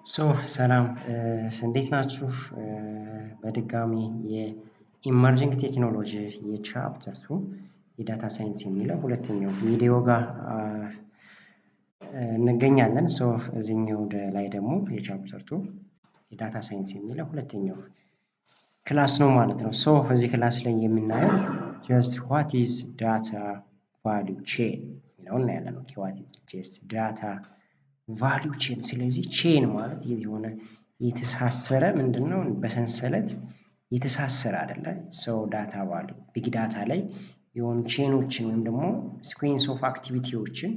So ሰላም፣ እንዴት ናችሁ? በድጋሚ የ emerging technology የ chapter 2 የ data science የሚለው ሁለተኛው ቪዲዮ ጋር እንገኛለን። So እዚህኛው ላይ ደግሞ የ chapter 2 የ data science የሚለው ሁለተኛው class ነው ማለት ነው። So እዚህ class ላይ የምናየው just what is data value chain የሚለውን እናያለን። Okay, what is just data value chain። ስለዚህ chain ማለት የሆነ የተሳሰረ ምንድን ነው? በሰንሰለት የተሳሰረ አይደለ? So data value big data ላይ የሆኑ chain ኦችን ወይም ደግሞ sequence of activity ዎችን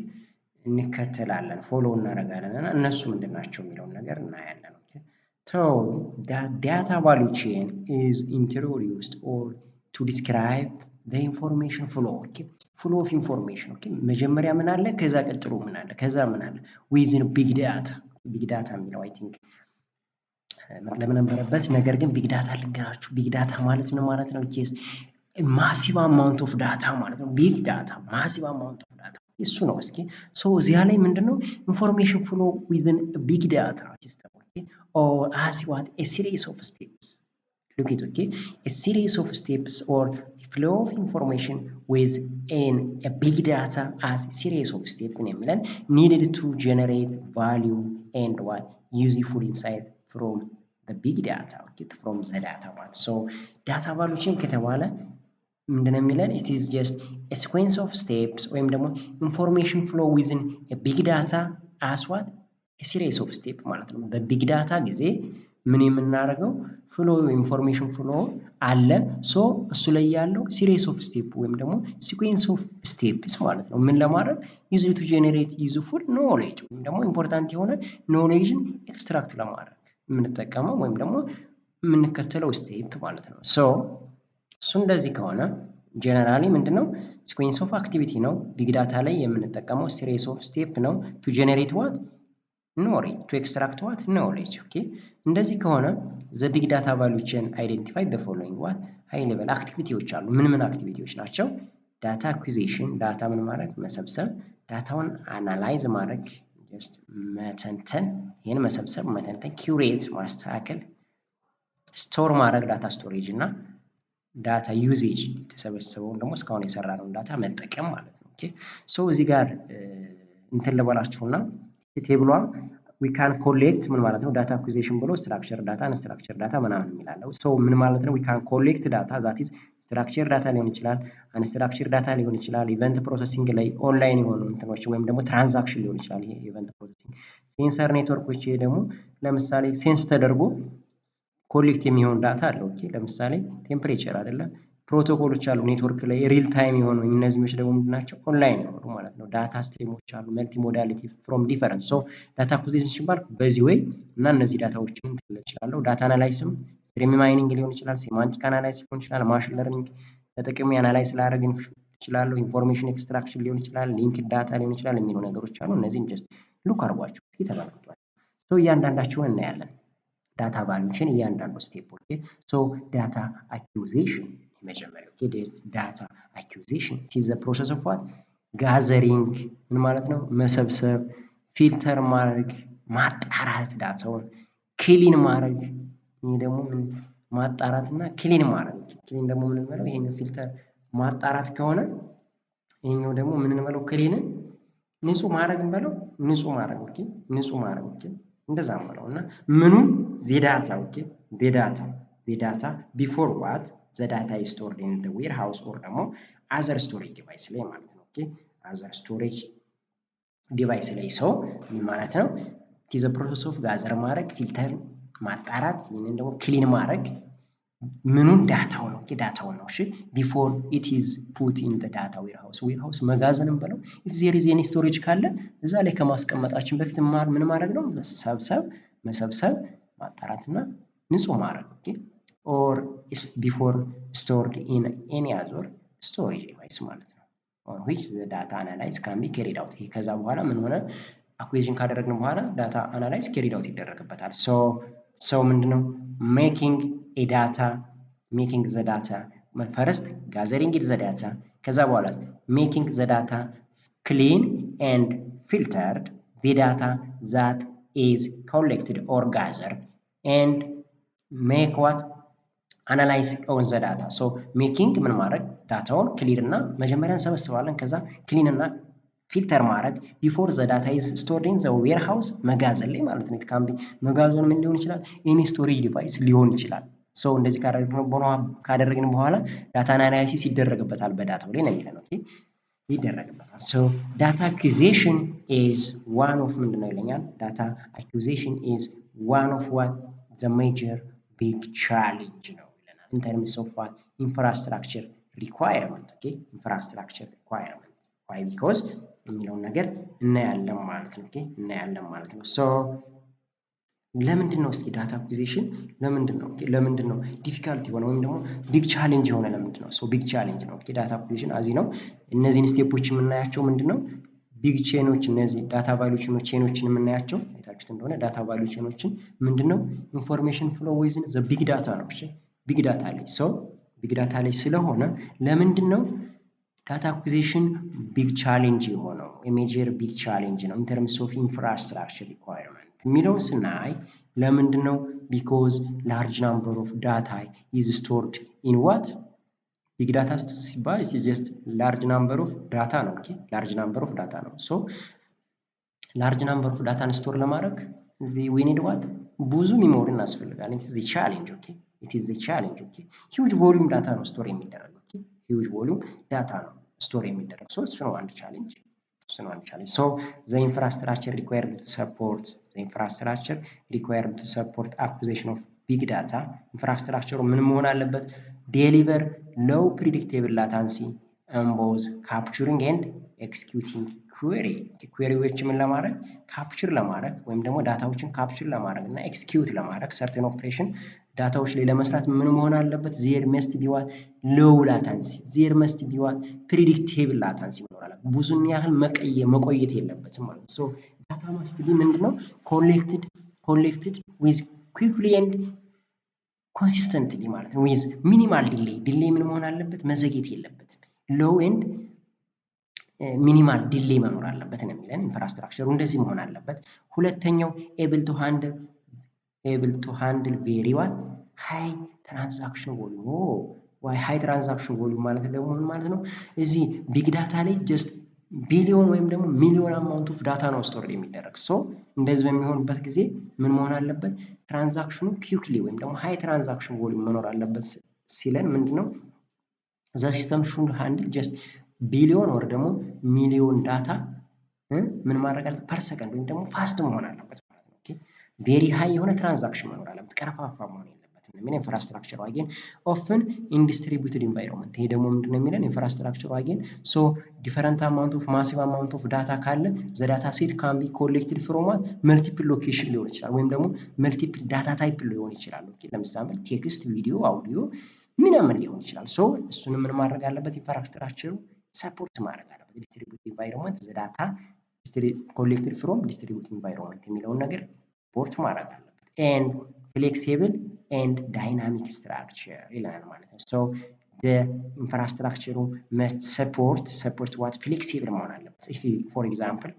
እንከተላለን፣ follow እናደርጋለን እና እነሱ ምንድን ናቸው የሚለውን ነገር እናያለን። So data value chain is introduced or to describe the information flow, okay, flow of information, okay። መጀመሪያ ምን አለ፣ ከዛ ቀጥሎ ምን አለ፣ ከዛ ምን አለ within big data። Big data የሚለው I think መቅደም ነበረበት። ነገር ግን big data ልንገራችሁ። Big data ማለት ምን ማለት ነው? Just massive amount of data ማለት ነው። Big data, massive amount of data እሱ ነው። እስኪ so እዚያ ላይ ምንድነው information flow within big data system, okay, or as what a series of steps. Look it, okay, a series of steps or flow of information within a big data as a series of steps ነው የሚለን needed to generate value and what useful insight from the big data, okay, from the data ማለት። So data value chain ከተባለ ምንድነው የሚለን? It is just a sequence of steps ወይም ደግሞ information flow within a big data as what a series of step ማለት ነው። በ big data ጊዜ ምን የምናደርገው flow information flow አለ። So እሱ ላይ ያለው series of step ወይም ደግሞ sequence of steps ማለት ነው። ምን ለማድረግ? Use to generate useful knowledge ወይም ደግሞ important የሆነ knowledge ን extract ለማድረግ የምንጠቀመው ወይም ደግሞ የምንከተለው step ማለት ነው። So እሱ እንደዚህ ከሆነ generally ምንድነው sequence of activity ነው። Big data ላይ የምንጠቀመው series of step ነው to generate what knowledge, to extract what knowledge, okay። እንደዚህ ከሆነ the big data value chain identify the following what high level activity ዎች አሉ። ምን ምን activity ዎች ናቸው? Data acquisition፣ data ምን ማድረግ? መሰብሰብ፣ data ውን analyze ማድረግ just መተንተን፣ ይህን መሰብሰብ፣ መተንተን፣ curate ማስተካከል፣ store ማድረግ data storage እና data usage የተሰበሰበውን ደግሞ እስካሁን የሰራነውን data መጠቀም ማለት ነው። Okay, so እዚህ ጋር እንትን ልበላችሁና table ሏ we can collect ምን ማለት ነው? Data acquisition ብሎ structure data፣ unstructure data ምናምን የሚላለው። So ምን ማለት ነው? We can collect data, that is structure data ሊሆን ይችላል፣ unstructure data ሊሆን ይችላል። Event processing ላይ ኦንላይን የሆኑ እንትኖች ወይም ደግሞ transaction ሊሆን ይችላል። ይሄ event processing፣ sensor network ኦች፣ ይሄ ደግሞ ለምሳሌ sense ተደርጎ collect የሚሆን data አለ። Okay, ለምሳሌ temperature አይደለም፣ ፕሮቶኮሎች አሉ ኔትወርክ ላይ real time የሆኑ። እነዚህኞች ደግሞ ምንድን ናቸው? ኦንላይን የሆኑ ማለት ነው። Data stream ኦች አሉ፣ multi modality from different። So data acquisition ሲባል በዚህ way እና እነዚህ data ዎችን እንትን እችላለሁ። Data analysis ም stream mining ሊሆን ይችላል፣ semantic analysis ሊሆን ይችላል፣ machine learning ተጠቅሜ analyze ላደርግ እችላለሁ፣ information extraction ሊሆን ይችላል፣ linked data ሊሆን ይችላል የሚሉ ነገሮች አሉ። እነዚህን just look አድርጓቸው፣ ተመልክቷቸው። So እያንዳንዳቸውን እናያለን። Data value chain እያንዳንዱ step, okay። So data acquisition የመጀመሪያው። Data acquisition is the process of what gathering ምን ማለት ነው? መሰብሰብ፣ filter ማድረግ፣ ማጣራት፣ data ውን clean ማድረግ። ይሄ ደግሞ ምን ማጣራት እና clean ማድረግ። Clean ደግሞ ምን እንበለው? ይሄን filter ማጣራት ከሆነ ይሄኛው ደግሞ ምን እንበለው? Clean ን ንጹህ ማድረግ እንበለው፣ ንጹህ ማድረግ, okay፣ ንጹህ ማድረግ, okay፣ እንደዛ እንበለው። እና ምኑን? The data, okay, the data before what the data is stored in the warehouse or ደግሞ other storage device ላይ ማለት ነው። Okay, other storage device ላይ። So ምን ማለት ነው? It is process of gather ማድረግ፣ filter ማጣራት፣ ይህንን ደግሞ clean ማድረግ። ምኑን? Data ውን, okay፣ data ውን ነው። እሺ፣ before it is put in the data warehouse። Warehouse መጋዘንም በለው፣ if there is any storage ካለ እዛ ላይ ከማስቀመጣችን በፊት ምን ማድረግ ነው? መሰብሰብ፣ ማጣራትና ንጹህ ማድረግ, okay, or before stored in any other storage device ማለት ነው። On which the data analyze can be carried out። ይሄ ከዛ በኋላ ምን ሆነ? Acquisition ካደረግን በኋላ data analyze carried out ይደረግበታል። So ምንድነው? Making a data, making the data first, gathering the data፣ ከዛ በኋላ making the data clean and filtered, the data that is collected or gathered and make what? Analyze on the data. So making ምን ማድረግ data ውን clear እና መጀመሪያ እንሰበስባለን፣ ከዛ clean እና filter ማድረግ before the data is stored in the warehouse፣ መጋዘን ላይ ማለት ነው። It can be መጋዘን ምን ሊሆን ይችላል? Any storage device ሊሆን ይችላል። So እንደዚህ ካደረግን በኋላ data analysis ይደረግበታል በ data ው ላይ ነው የሚለን። Okay፣ ይደረግበታል። So data acquisition is one of ምንድን ነው ይለኛል። Data acquisition is one of what? The major big challenge ነው ይለናል። In terms of what? Infrastructure requirement, okay, infrastructure requirement. Why? Because የሚለውን ነገር እናያለን ማለት ነው። Okay፣ እናያለን ማለት ነው። So ለምንድን ነው እስኪ data acquisition ለምንድን ነው difficult የሆነ ወይም ደግሞ big challenge የሆነ ለምንድን ነው? So big challenge ነው። Okay, data acquisition አዚ ነው። እነዚህን step ኦች የምናያቸው ምንድን ነው? Big chain ኦች፣ እነዚህ data value chain ኦችን የምናያቸው አይታችሁት እንደሆነ data value chain ኦችን ምንድን ነው? Information flow within the big data ነው። እሺ፣ big data ላይ፣ so big data ላይ ስለሆነ ለምንድን ነው data acquisition big challenge የሆነው፣ የ major big challenge ነው in terms of infrastructure requirement የሚለውን ስናይ ለምንድን ነው? Because large number of data is stored in what? Big data ሲባል just large number of data ነው። Okay, large number of data ነው። So large number of data ን store ለማድረግ እዚህ we need what? ብዙ memory እናስፈልጋለን። It is challenge, okay, it is challenge, okay። Huge volume data ነው store የሚደረገው። Okay, huge volume data ነው store የሚደረግ። So እሱ ነው አንድ challenge፣ እሱ ነው አንድ challenge። So the infrastructure required to support acquisition of big data infrastructure ኡ ምን መሆን አለበት? Deliver low predictable latency on both capturing and executing query። Query ዎች ምን ለማድረግ? Capture ለማድረግ ወይም ደግሞ data ዎችን capture ለማድረግ እና execute ለማድረግ certain operation data ዎች ላይ ለመስራት ምን መሆን አለበት? There must be what? Low latency. There must be what? Predictable latency መኖር አለበት። ብዙን ያህል መቆየት የለበትም ማለት ነው። So data must be ምንድነው collected with quickly and consistently ማለት ነው። With minimal delay። Delay ምን መሆን አለበት? መዘግየት የለበትም። Low and minimal delay መኖር አለበት ነው የሚለን። Infrastructure ኡ እንደዚህ መሆን አለበት። ሁለተኛው able to handle very what? High transaction volume። Why high transaction volume ማለት ደግሞ ምን ማለት ነው? እዚህ big data ላይ just ቢሊዮን ወይም ደግሞ ሚሊዮን amount of data ነው store የሚደረግ። So እንደዚህ በሚሆንበት ጊዜ ምን መሆን አለበት? Transaction ኑ quickly ወይም ደግሞ high transaction volume መኖር አለበት ሲለን ምንድነው? The system should handle just ቢሊዮን or ደግሞ ሚሊዮን data ምን ማድረግ አለበት? Per second ወይም ደግሞ fast መሆን አለበት ማለት ነው። Okay, very high የሆነ transaction መኖር አለበት፣ ቀርፋፋ መሆን የለበትም። ምን infrastructure ኡ again often in distributed environment። ይሄ ደግሞ ምንድነው የሚለን? Infrastructure ኡ again so different amount of massive amount of data ካለ the data set can be collected from what? Multiple location ሊሆን ይችላል፣ ወይም ደግሞ multiple data type ሊሆን ይችላል። Okay፣ ለምሳሌ text፣ ቪዲዮ፣ አውዲዮ ምናምን ሊሆን ይችላል። So እሱንም ምን ማድረግ አለበት? Infrastructure ኡ support ማድረግ አለበት። Distributed environment, the data collected from distributed environment የሚለውን ነገር support ማድረግ አለበት። And flexible and dynamic structure ይለናል ማለት ነው። So infrastructure ኡ must support what? Flexible መሆን አለበት። For example,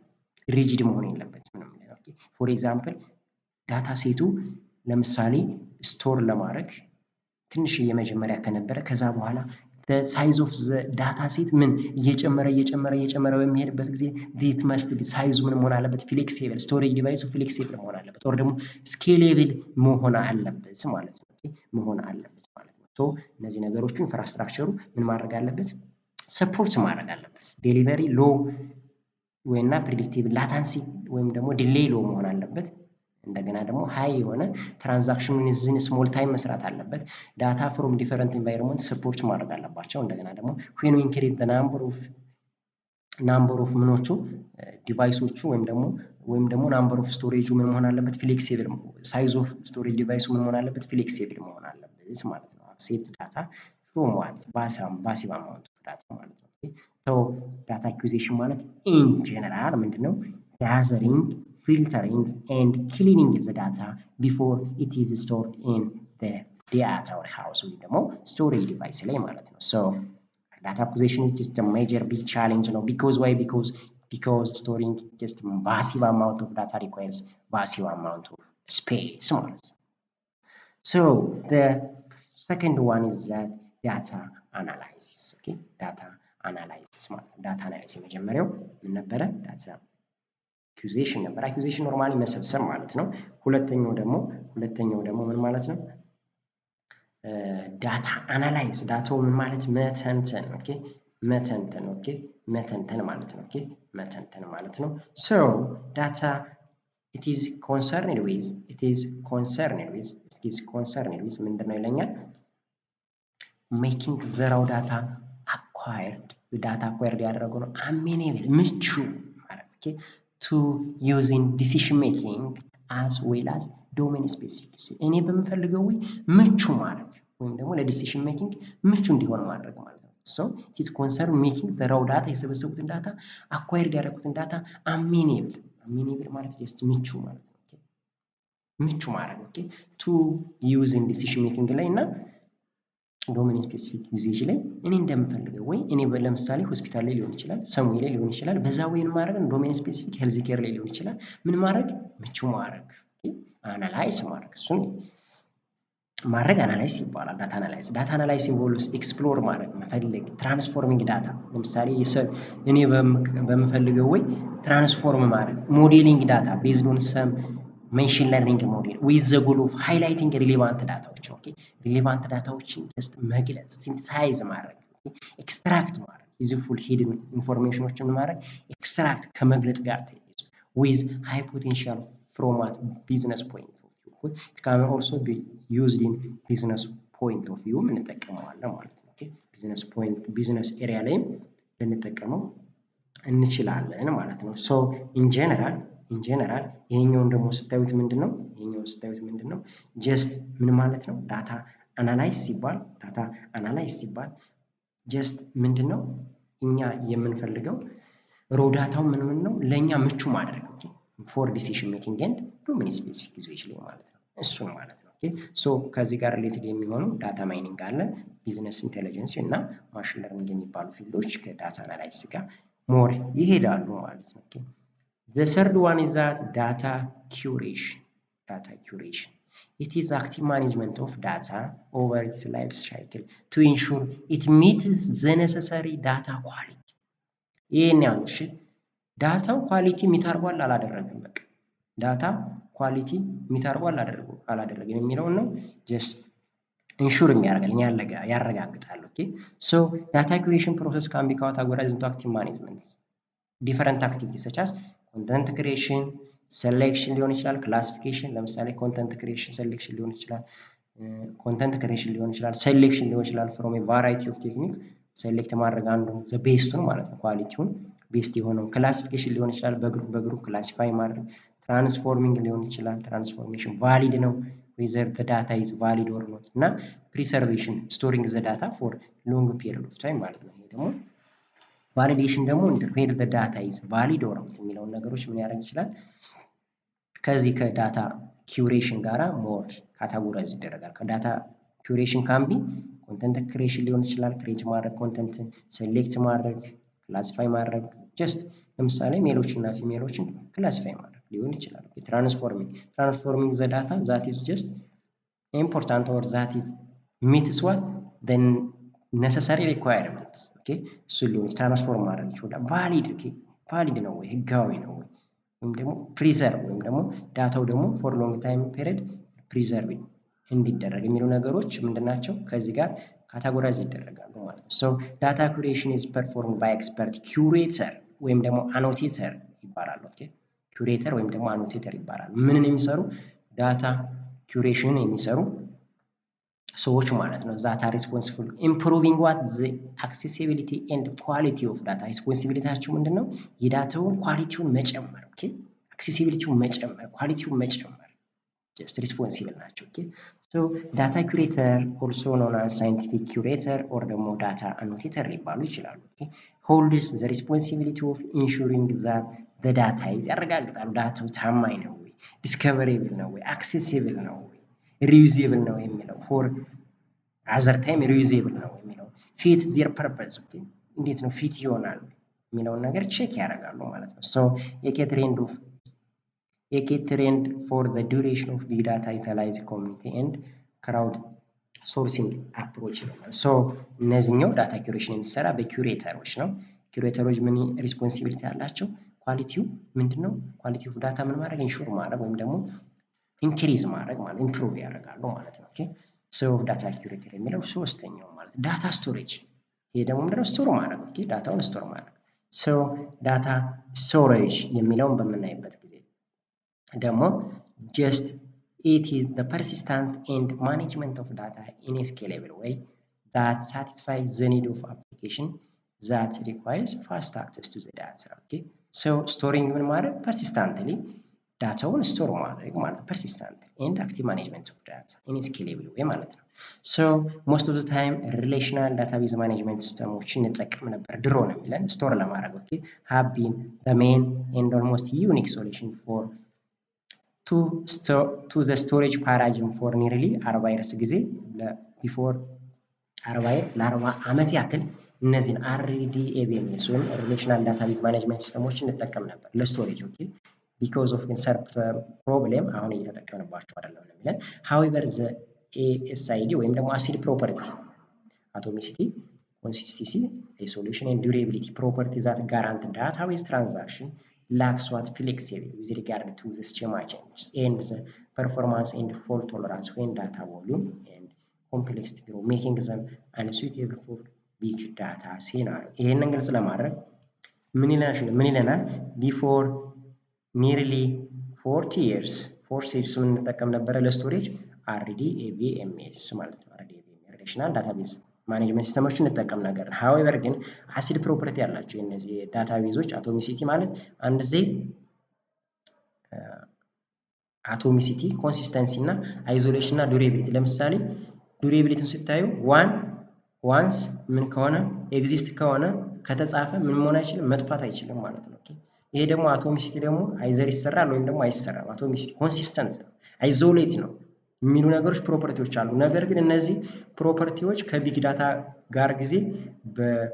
rigid መሆን የለበትም ነው የሚለው። For example, data set ኡ ለምሳሌ store ለማድረግ ትንሽ የመጀመሪያ ከነበረ ከዛ በኋላ size of the data set ምን እየጨመረ እየጨመረ እየጨመረ በሚሄድበት ጊዜ it must size ኡ ምን መሆን አለበት? Flexible storage device ኡ flexible መሆን አለበት፣ or ደግሞ scalable መሆን አለበት ማለት ነው። መሆን አለበት ማለት ነው። So እነዚህ ነገሮቹ infrastructure ኡ ምን ማድረግ አለበት? Support ማድረግ አለበት። Delivery low ወይና predictable latency ወይም ደግሞ delay low መሆን አለበት። እንደገና ደግሞ high የሆነ transaction within small time መስራት አለበት። Data from different environment support ማድረግ አለባቸው። እንደገና ደግሞ when increase number of ምኖቹ device ኦቹ ወይም ደግሞ number of storage ኡ ምን መሆን አለበት? Flexible size of storage device ኡ ምን መሆን አለበት? Flexible መሆን አለበት ማለት ነው። Accept data from what? Massive amount of data ማለት ነው። So data acquisition ማለት in general ምንድነው? Gathering, filtering and cleaning the data before it is stored in the data warehouse ወይም ደግሞ storage device ላይ ማለት ነው። So data acquisition is just major big challenge ነው። Because why? Because big data is just massive amount of data ነው store የሚደረግ። Because storing just massive amount of data requires massive amount of space ማለት ነው። So the second one is that data analysis, okay? Data analysis ማለት ነው። Data analysis የመጀመሪያው ምን ነበረ? Data acquisition ነበር። Acquisition normally መሰብሰብ ማለት ነው። ሁለተኛው ደግሞ ምን ማለት ነው? Data analyze ዳታው ምን ማለት መተንተን፣ okay፣ መተንተን፣ okay፣ መተንተን ማለት ነው። Okay፣ መተንተን ማለት ነው። So data it is concerned with ምንድን ነው ይለኛል? Making the raw data acquired, data acquired ያደረገው ነው amenable ምቹ ማለት, okay, to using decision making as well as domain specific እኔ በምፈልገው ወይ ምቹ ማድረግ ወይም ደግሞ ለ decision making ምቹ እንዲሆን ማድረግ ማለት ነው። So it's concern making the raw data የሰበሰቡትን data acquired ያደረጉትን data amenable. Amenable ማለት just ምቹ ማለት ነው። ምቹ ማድረግ, okay, to use in decision making ላይ እና domain specific usage ላይ እኔ እንደምፈልገው ወይ እኔ ለምሳሌ ሆስፒታል ላይ ሊሆን ይችላል፣ ሰሙዌ ላይ ሊሆን ይችላል። በዛ ወይ ማድረግ domain specific health care ላይ ሊሆን ይችላል። ምን ማድረግ? ምቹ ማድረግ፣ analyze ማድረግ፣ እሱን ማድረግ analyze ይባላል። Data analyze involves explore ማድረግ መፈለግ፣ transforming data ለምሳሌ እኔ በምፈልገው ወይ transform ማድረግ፣ modeling data based on some machine learning model with the goal of highlighting relevant ዳታዎች, okay, relevant ዳታዎችን just መግለጽ፣ synthesize ማድረግ፣ extract ማድረግ፣ useful hidden information ኦችን ማድረግ extract ከመግለጥ ጋር ተያይዞ with high potential from a business point of view. It can also be used in business point of view እንጠቀመዋለን ማለት ነው። Business point, business area ላይም ልንጠቀመው እንችላለን ማለት ነው። So in general ይሄኛውን ደግሞ ስታዩት ምንድን ነው? ይሄኛውን ስታዩት ምንድን ነው? Just ምን ማለት ነው? Data analyze ሲባል just ምንድን ነው? እኛ የምንፈልገው raw ዳታው ምን ምን ነው ለእኛ ምቹ ማድረግ for decision making and domain specific usage ላይ ማለት ነው። እሱን ማለት ነው። So ከዚህ ጋር related የሚሆኑ data mining አለ፣ business intelligence እና machine learning የሚባሉ field ኦች ከ data analysis ጋር more ይሄዳሉ ማለት ነው። The third one is that data curation. Data curation. It is active management of data over its life cycle to ensure it meets the necessary data quality. ይህን ያሉ እሺ፣ ዳታው quality meet አድርጓል አላደረገም፣ በቃ data quality meet አድርጓል አላደረገም የሚለውን ነው just ensure የሚያደርግልን ያረጋግጣል። Okay, so data curation process can be categorized into active management different activity such as content creation, selection ሊሆን ይችላል። Classification ለምሳሌ content creation, selection ሊሆን ይችላል። Content creation ሊሆን ይችላል። Selection ሊሆን ይችላል። From variety of technique select ማድረግ አንዱን the best ኡን ማለት ነው፣ quality ውን best የሆነውን classification ሊሆን ይችላል። በ group በ group classify ማድረግ transforming ሊሆን ይችላል። Transformation valid ነው whether the data is valid or not እና preservation, storing the data for long period of time ማለት ነው። ይሄ ደግሞ validation ደግሞ whether the data is valid or not የሚለውን ነገሮች ምን ያደርግ ይችላል ከዚህ ከ data curation ጋራ more categorize ይደረጋል። ከ data curation can be content creation ሊሆን ይችላል። Create ማድረግ content ን select ማድረግ classify ማድረግ just ለምሳሌ male ኦችን እና female ኦችን classify ማድረግ ሊሆን ይችላል። Transforming the data that is just important or that is meets what then necessary requirement, okay፣ እሱን ሊሆን transform ማድረግ ይችላል። Valid, okay፣ valid ነው ወይ ህጋዊ ነው ወይ ወይም ደግሞ preserve ወይም ደግሞ ዳታው ደግሞ for long time period preserve እንዲደረግ የሚሉ ነገሮች ምንድን ናቸው? ከዚህ ጋር categorize ይደረጋሉ ማለት ነው። So data curation is performed by expert curator ወይም ደግሞ annotator ይባላሉ። Okay, curator ወይም ደግሞ annotator ይባላሉ። ምንን የሚሰሩ? Data curation ን የሚሰሩ ሰዎች ማለት ነው። That are responsible improving what? The accessibility and quality of data። Responsibility ያቸው ምንድን ነው? የዳታውን quality ውን መጨመር። Okay, accessibility ውን መጨመር፣ quality ውን መጨመር just responsible ናቸው። Okay, so data curator also known as scientific curator or ደግሞ data annotator ሊባሉ ይችላሉ። Okay, holds the responsibility of ensuring that the data is ያረጋግጣሉ። ዳታው ታማኝ ነው ወይ፣ discoverable ነው ወይ፣ accessible ነው ወይ፣ reusable ነው የሚለው for other time reusable ነው የሚለው fit their purpose እንዴት ነው fit ይሆናል የሚለውን ነገር check ያደርጋሉ ማለት ነው። So a key trend for the duration of big data utilize community and crowd sourcing approach ነው። So እነዚህኛው data curation የሚሰራ በ curator ኦች ነው። Curator ኦች ምን responsibility አላቸው? Quality ው ምንድን ነው? Quality of data ምን ማድረግ፣ ensure ማድረግ ወይም ደግሞ increase ማድረግ ማለት improve ያደርጋሉ ማለት ነው። Okay, so data curator የሚለው ሶስተኛው ማለት data storage። ይሄ ደግሞ ምንድነው? Store ማድረግ፣ okay፣ data ውን store ማድረግ። So data storage የሚለውን በምናይበት ጊዜ ደግሞ just it is the persistent and management of data in a scalable way that satisfies the need of application that requires fast access to the data. Okay, so storing ምን ማድረግ፣ persistently data ውን store ማድረግ ማለት ነው። Persistent and active management of data in scalable way ማለት ነው። So most of the time relational database management system ኦችን እንጠቀም ነበር ድሮ ነው የሚለን store ለማድረግ፣ okay, have been the main and almost unique solution for to the storage paradigm for nearly 40 years ጊዜ። Before 40 years፣ ለ40 ዓመት ያክል እነዚህን RDBMS ወይም relational database management system ኦችን እንጠቀም ነበር ለ storage፣ okay። Because of ግን some problem አሁን እየተጠቀምንባቸው አይደለም ነው የሚለን። However, the ACID ወይም ደግሞ ACID property፣ atomicity, consistency, isolation and durability property that guarantee database transaction lacks what flexible with regard to the schema changes and the performance and fault tolerance when data volume and complexity grow, making them unsuitable for big data scenario። ይሄንን ግልጽ ለማድረግ ምን ይለናል? Before nearly 40 years, 40 years ምን እንጠቀም ነበረ ለ storage? RDBMS ማለት ነው። RDBM relational database management system ኦችን እንጠቀም ነገር። However ግን ACID property ያላቸው እነዚህ database ኦች atomicity ማለት አንድ ጊዜ atomicity፣ consistency እና isolation እና durability። ለምሳሌ durability ን ስታዩ one once ምን ከሆነ፣ exist ከሆነ፣ ከተጻፈ ምን መሆን አይችልም፣ መጥፋት አይችልም ማለት ነው። ይሄ ደግሞ atomicity ደግሞ either ይሰራል ወይም ደግሞ አይሰራም። Atomicity consistent ነው፣ isolate ነው የሚሉ ነገሮች property ዎች አሉ። ነገር ግን እነዚህ property ዎች ከ big data ጋር ጊዜ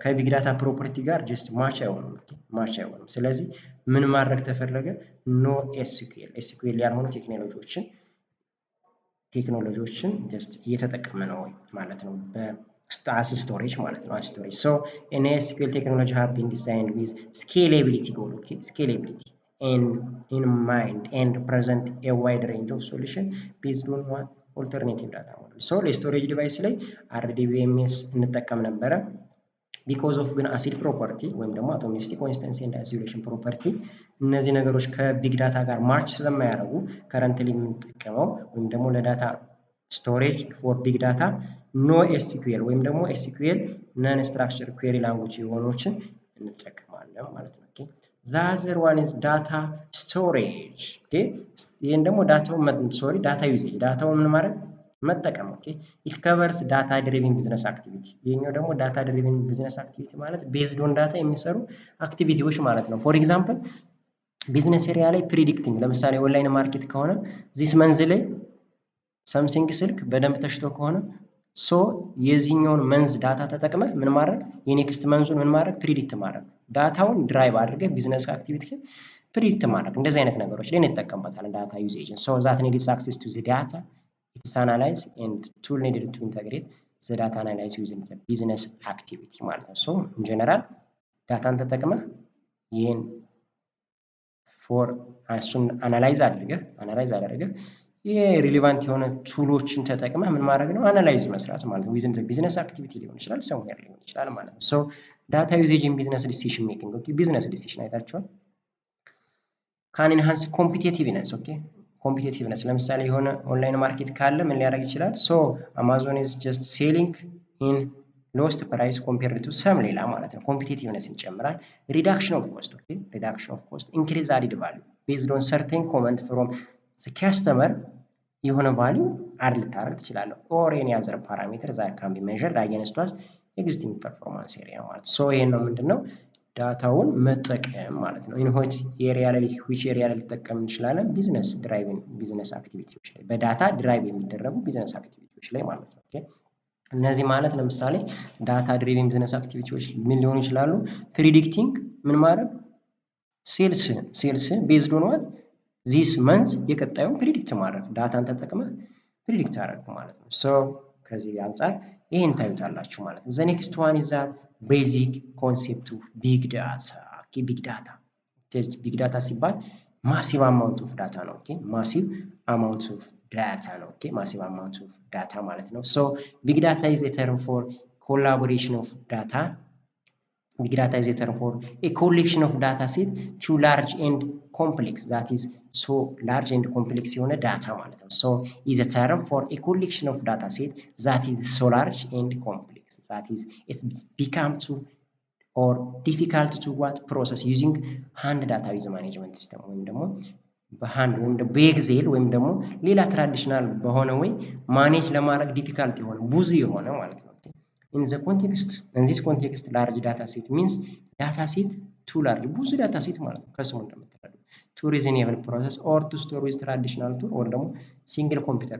ከ big data property ጋር just match አይሆኑም፣ match አይሆኑም። ስለዚህ ምን ማድረግ ተፈለገ? NoSQL፣ SQL ያልሆኑ ቴክኖሎጂዎችን just እየተጠቀመ ነው ማለት ነው። As storage ማለት ነው። As storage, so NoSQL technology have been designed with scalability goal, okay, scalability in mind and present a wide range of solution based on what alternative data model። So ለ storage device ላይ RDBMS እንጠቀም ነበረ። Because of ግን ACID property ወይም ደግሞ atomicity, consistency and isolation property እነዚህ ነገሮች ከ big data ጋር match ስለማያደርጉ currently የምንጠቀመው ወይም ደግሞ ለ data storage for big data NoSQL ወይም ደግሞ SQL non structure query language የሆኑችን እንጠቀማለን ማለት ነው። The other one is data storage። ይህን ደግሞ data ውን፣ sorry, data usage፣ data ውን ምን ማድረግ፣ መጠቀም፣ okay። It covers data driven business activity። ይህኛው ደግሞ data driven business activity ማለት based on data የሚሰሩ activity ዎች ማለት ነው። For example, business area ላይ predicting፣ ለምሳሌ online market ከሆነ this month ላይ Samsung ስልክ በደንብ ተሽጦ ከሆነ so የዚህኛውን month data ተጠቅመህ ምን ማድረግ፣ የ next month ኡን ምን ማድረግ፣ predict ማድረግ፣ data ውን drive አድርገህ business activity predict ማድረግ፣ እንደዚህ አይነት ነገሮች ላይ እንጠቀምበታለን data usage ን። So that needs access to the data, its analyze and tool needed to integrate the data analyze using the business activity ማለት ነው። So in general data ን ተጠቅመህ ይህን for እሱን analyze አድርገህ ይሄ relevant የሆነ tool ኦችን ተጠቅመህ ምን ማድረግ ነው፣ analyze መስራት ማለት ነው። Within the business activity ሊሆን ይችላል፣ somewhere ሊሆን ይችላል ማለት ነው። So data usage in business decision making፣ okay፣ business decision አይታችኋል። Can enhance competitiveness, okay, competitiveness። ለምሳሌ የሆነ online market ካለ ምን ሊያደርግ ይችላል? So Amazon is just selling in lowest price compared to some ሌላ ማለት ነው። Competitiveness ይጨምራል። Reduction of cost, okay, reduction of cost, increase added value based on certain comment from customer የሆነ value add ልታደርግ ትችላለህ። Or any other parameter that can be measured against was existing performance area ማለት። So ይሄን ነው ምንድን ነው data ውን መጠቀም ማለት ነው። In which area ላይ፣ which area ላይ ልጠቀም እንችላለን? Business driving business activity ዎች ላይ፣ በ data drive የሚደረጉ business activity ዎች ላይ ማለት ነው። Okay፣ እነዚህ ማለት ለምሳሌ data driven business activity ዎች ምን ሊሆኑ ይችላሉ? Predicting ምን ማድረግ sales based on what this month የቀጣዩን predict ማድረግ data ን ተጠቅመህ predict አደረግ ማለት ነው። So ከዚህ አንጻር ይሄን ታዩታላችሁ ማለት ነው። The next one is that basic concept of big data። Big data, big data ሲባል massive amount of data ነው። Okay, massive amount of data ነው። Okay, massive amount of data ማለት ነው። So big data is a term for collaboration of data. Big data is a term for a collection of data set too large and complex, that is so large and complex የሆነ data ማለት ነው። So is a term for a collection of data set that is so large and complex that is it's become too or difficult to what process using hand database management system ወይም ደግሞ በ hand ወይም ደግሞ በ Excel ወይም ደግሞ ሌላ traditional በሆነ way manage ለማድረግ difficult የሆነ ብዙ የሆነ ማለት ነው። In this context, large data set means data set too large ብዙ data set ማለት ነው። ከስሙ እንደምትረዱ to reasonable process or to store with traditional tool or ደግሞ single computer,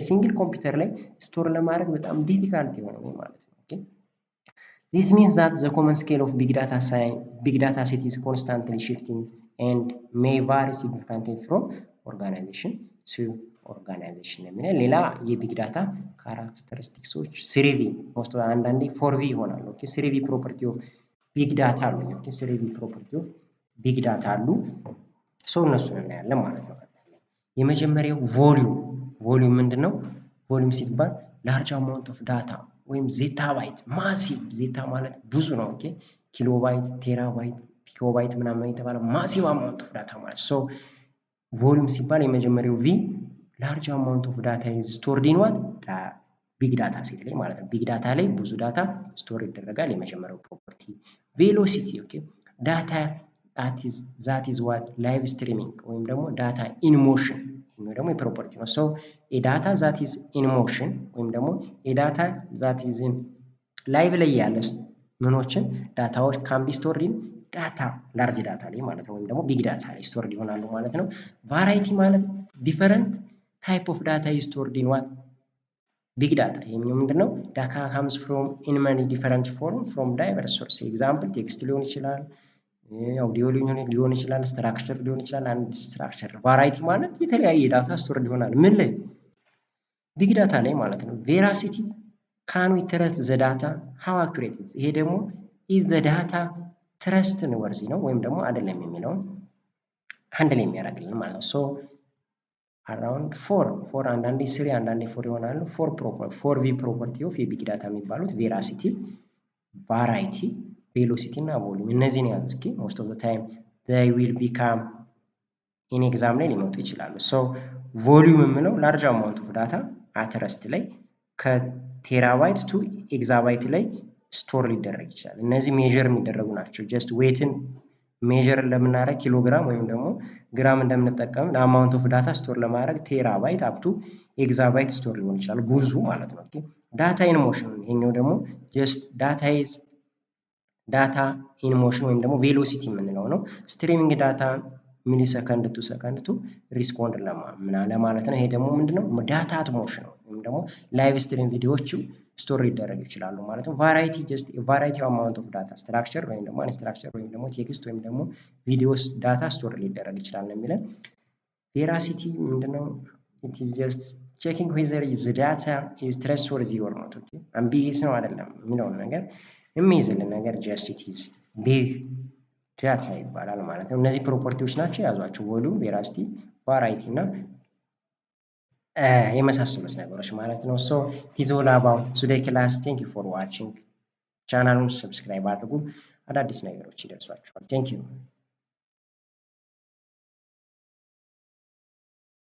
single computer ላይ store ለማድረግ በጣም difficult የሆነ ማለት ነው። Okay, this means that the common scale of big data set is constantly shifting and may vary significantly from organization to organization የሚለው ሌላ የ big data characteristics ኦች three V most አንዳንዴ four V ይሆናሉ። Okay, three V property of big data አሉ። Okay, three V property of big data አሉ። So እነሱን እናያለን ማለት ነው። የመጀመሪያው volume። Volume ምንድን ነው? Volume ሲባል large amount of data ወይም zettabyte, massive። Zetta ማለት ብዙ ነው። Okay, kilobyte፣ terabyte፣ picobyte ምናምን የተባለ massive amount of data ማለት። So volume ሲባል የመጀመሪያው V large amount of data is stored in what big data set ላይ ማለት ነው። Big data ላይ ብዙ data store ይደረጋል። የመጀመሪያው property። Velocity, okay, data that is what live streaming ወይም ደግሞ data in motion ይሄኛው ደግሞ የ property ነው። So a data that is in motion ወይም ደግሞ a data that is in live ላይ ያለ ምኖችን data ዎች can be stored in data large data ላይ ማለት ነው። ወይም ደግሞ big data ላይ stored ይሆናሉ ማለት ነው። Variety ማለት different type of data is stored in what big data። ይሄኛው ምንድነው? Data comes from in many different form from diverse source, example text ሊሆን ይችላል፣ አውዲዮ ሊሆን ይችላል፣ structure ሊሆን ይችላል። Unstructure variety ማለት የተለያየ data stored ይሆናል። ምን ላይ? Big data ላይ ማለት ነው። Veracity, can we trust the data, how accurate። ይሄ ደግሞ is the data trustworthy ነው ወይም ደግሞ አይደለም የሚለውን handle የሚያደርግልን ማለት ነው። So around four, አንዳንዴ three አንዳንዴ four ይሆናሉ። Four V property of የ big data የሚባሉት veracity፣ variety፣ velocity እና volume እነዚህን ያዙ። እስኪ most of the time they will become in exam ላይ ሊመጡ ይችላሉ። So volume የምለው large amount of data at rest ላይ ከ terabyte to exabyte ላይ store ሊደረግ ይችላል። እነዚህ measure የሚደረጉ ናቸው። Just weight ን measure ለምናደርግ ኪሎግራም ወይም ደግሞ ግራም እንደምንጠቀም ለ amount of data store ለማድረግ terabyte up to exabyte store ሊሆን ይችላል። ብዙ ማለት ነው። Data in motion ይሄኛው ደግሞ just data is data in motion ወይም ደግሞ velocity የምንለው ነው። Streaming data millisecond to second to respond ለማለት ነው። ይሄ ደግሞ ምንድነው? Data at motion ነው ወይም ደግሞ live stream ቪዲዮዎቹ store ሊደረግ ይችላሉ ማለት ነው። Variety, just variety amount of data structure ወይም ደግሞ unstructure ወይም ደግሞ text ወይም ደግሞ videos data store ሊደረግ ይችላል ነው የሚለን። Veracity ምንድነው? It is just checking whether the data is trustworthy or not, okay, ambiguous ነው አይደለም የሚለውን ነገር የሚይዝልን ነገር just it is big data ይባላል ማለት ነው። እነዚህ property ዎች ናቸው የያዟቸው volume፣ veracity፣ variety እና የመሳሰሉት ነገሮች ማለት ነው። So it's all about today class. Thank you for watching። ቻናሉን subscribe አድርጉ፣ አዳዲስ ነገሮች ይደርሷችኋል። Thank you.